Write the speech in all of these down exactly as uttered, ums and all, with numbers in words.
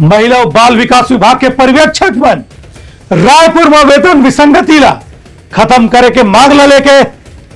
महिला अउ बाल विकास विभाग के पर्यवेक्षक मन रायपुर म वेतन विसंगति ला खत्म करे के मांग ला लेके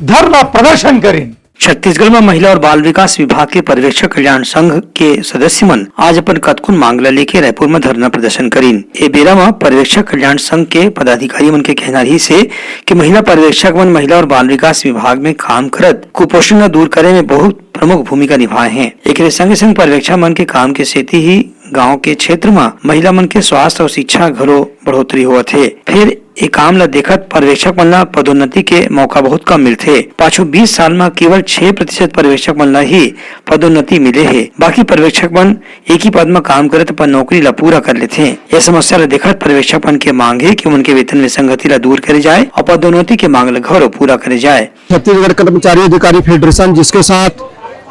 धरना प्रदर्शन करिन। छत्तीसगढ़ म महिला और बाल विकास विभाग के पर्यवेक्षक कल्याण संघ के सदस्य मन आज अपन कतकोन मांग ला लेके रायपुर म धरना प्रदर्शन करिन। ए बेरा म पर्यवेक्षक कल्याण संघ के पदाधिकारी मन के कहना रहिस हे कि महिला पर्यवेक्षक मन महिला और बाल विकास विभाग में काम करत कुपोषण ला दूर करे में बहुत प्रमुख भूमिका निभाए हैं। एकरे संगे संग पर्यवेक्षक मन के काम के सेती ही गांव के क्षेत्र म महिला मन के स्वास्थ्य और शिक्षा घलो बढ़ोतरी होवत हे। फेर ए काम ल देखत पर्यवेक्षक मन ल पदोन्नति के मौका बहुत कम मिलथे। पाछू बीस साल म केवल छह प्रतिशत पर्यवेक्षक मन ल ही पदोन्नति मिले हे। बाकी पर्यवेक्षक मन एक ही पद म काम करत अपन नौकरी ल पूरा कर लेथे। ये समस्या ल देखत पर्यवेक्षक मन के मांग हे कि उनके वेतन विसंगति ल दूर करे जाए और पदोन्नति के मांग ल घलो पूरा करे जाए। छत्तीसगढ़ कर्मचारी अधिकारी फेडरेशन, जिसके साथ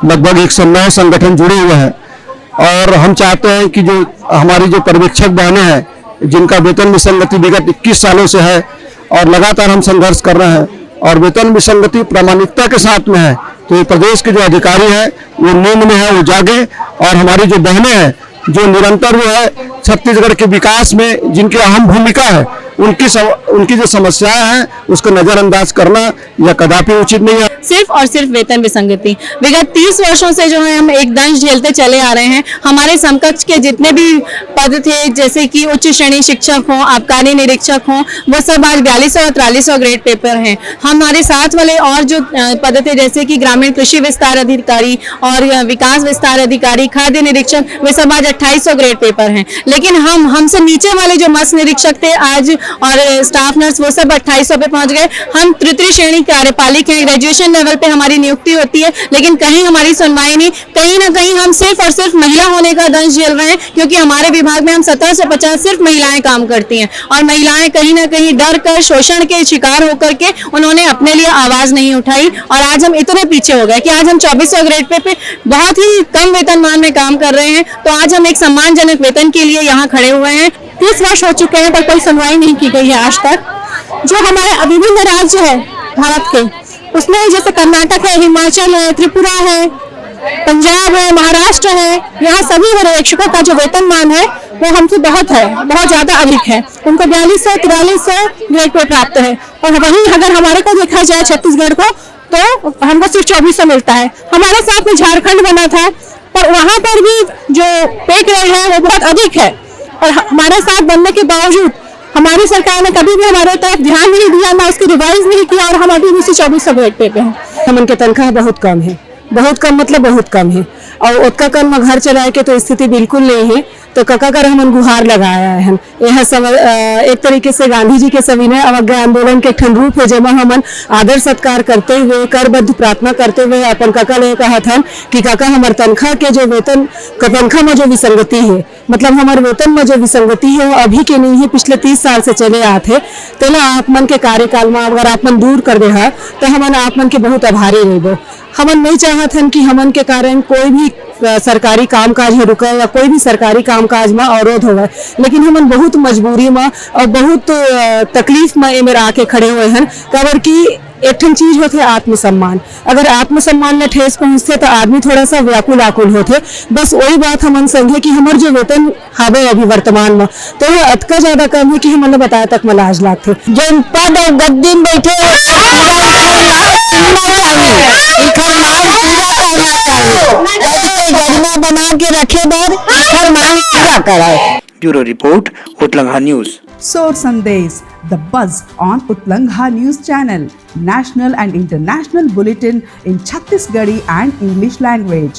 लगभग एक सौ नौ संगठन जुड़े हुए हैं, और हम चाहते हैं कि जो हमारी जो पर्यवेक्षक बहनें हैं, जिनका वेतन विसंगति विगत इक्कीस सालों से है और लगातार हम संघर्ष कर रहे हैं, और वेतन विसंगति प्रामाणिकता के साथ में है, तो ये प्रदेश के जो अधिकारी हैं, वो नींद में है, वो जागे, और हमारी जो बहनें हैं, जो निरंतर जो है छत्तीसगढ़ के विकास में जिनकी अहम भूमिका है, उनकी सम-, उनकी जो समस्याएं हैं, उसको नजरअंदाज करना, यह कदापि उचित नहीं है। सिर्फ और सिर्फ वेतन विसंगति। विगत तीस वर्षों से जो है, हम एक दंश झेलते चले आ रहे हैं। हमारे समकक्ष के जितने भी पद थे, जैसे कि उच्च श्रेणी शिक्षक हों, आबकारी निरीक्षक हों, वो सब आज बयालीस सौ और तिरालीस सौ ग्रेड पेपर हैं। हमारे साथ वाले और जो, अ, पद थे, जैसे कि ग्रामीण कृषि विस्तार अधिकारी और, अ, विकास विस्तार अधिकारी, खाद्य निरीक्षक, वे सब आज अट्ठाईस सौ ग्रेड पेपर हैं। लेकिन हम, हमसे नीचे वाले जो मत्स्य निरीक्षक थे आज और स्टाफ नर्स, वो सब अट्ठाईस सौ पे पहुंच गए। हम तृतीय श्रेणी कार्यपालिक हैं, ग्रेजुएशन लेवल पे हमारी नियुक्ति होती है, लेकिन कहीं हमारी सुनवाई नहीं। कहीं ना कहीं हम सिर्फ और सिर्फ महिला होने का दंश झेल रहे हैं, क्योंकि हमारे विभाग में हम सत्रह से पचास सिर्फ महिलाएं काम करती हैं, और महिलाएं कहीं ना कहीं डर कर, शोषण के शिकार होकर के उन्होंने अपने लिए आवाज नहीं उठाई, और आज हम इतने पीछे हो गए कि आज हम चौबीस सौ ग्रेड पे, पे बहुत ही कम वेतनमान में काम कर रहे हैं। तो आज हम एक सम्मानजनक वेतन के लिए यहाँ खड़े हुए हैं। तीस वर्ष हो चुके हैं, पर कोई सुनवाई नहीं की गई है आज तक। जो हमारे विभिन्न राज्य है भारत के, उसमें जैसे कर्नाटक है, हिमाचल है, त्रिपुरा है, पंजाब है, महाराष्ट्र है, यहाँ सभी पर्यवेक्षकों का जो वेतनमान है, वो हमसे बहुत है, बहुत ज्यादा अधिक है। उनको बयालीस सौ, तिरालीस सौ ग्रेड पे प्राप्त है, और वहीं अगर हमारे को देखा जाए, छत्तीसगढ़ को, तो हमको सिर्फ चौबीस सौ मिलता है। हमारे साथ में झारखंड बना था, पर वहाँ पर भी जो पे ग्रेड है, वो बहुत अधिक है, और ह-, हमारे साथ बनने के बावजूद हमारी सरकार ने कभी भी हमारे तरफ ध्यान नहीं दिया, ना उसकी रिवाइज नहीं किया, और हम अभी भी उसी चौबीस सौ ग्रेड पे, पे हैं। हमन के तनख्वाह बहुत कम है, बहुत कम, मतलब बहुत कम है, और ओतका कन म घर चलाए के तो स्थिति बिल्कुल नहीं है। तो कका कर हमन गुहार लगाए आए हन। यह सम-, अ, एक तरीके से गांधी जी के सविनय अवज्ञा आंदोलन के एक ठन रूप है, जेमा हमन आदर सत्कार करते हुए, करबद्ध प्रार्थना करते हुए अपन कका ले कहत हन कि कका, हमर तनख्वाह के जो वेतन, क-, तनख्वाह में जो विसंगति है, मतलब हमर वेतन में जो विसंगति है, वो अभी के नहीं है, पिछले तीस साल से चले आत है। तेला आप मन के कार्यकाल में अगर आप मन दूर कर देहा, तो हमन आप मन के बहुत आभारी रहिबो। हमन नहीं चाहत हन कि हमन के कारण कोई भी, अ, सरकारी कामकाज ह रुके या कोई भी सरकारी कामकाज म अवरोध होवय, लेकिन हमन बहुत मजबूरी म और बहुत, अ, तकलीफ म एमेर आके खड़े हुए हन, काबर कि एक ठन चीज होथे आत्मसम्मान। अगर आत्मसम्मान ल ठेस पहुंचथे, त आदमी थोड़ा सा व्याकुल आकुल होथे। बस वही बात हमन संग हे कि हमर जो वेतन हावे अभी वर्तमान म, तो वो अतका ज्यादा कम हे कि हमन ल बताए तक म लाज लागथे। जनपद और गद्दी में बैठे हुए इनकर मांग पूरा करना चाहिए। इनकर मांग पूरा करना चाहिए। यदि कोई गरिमा बना के रखे बर इनकर मांग पूरा कराए। Bureau report, Utlangha News. Sor Sandesh, the buzz on Utlangha News Channel, national and international bulletin in Chhattisgarhi and English language.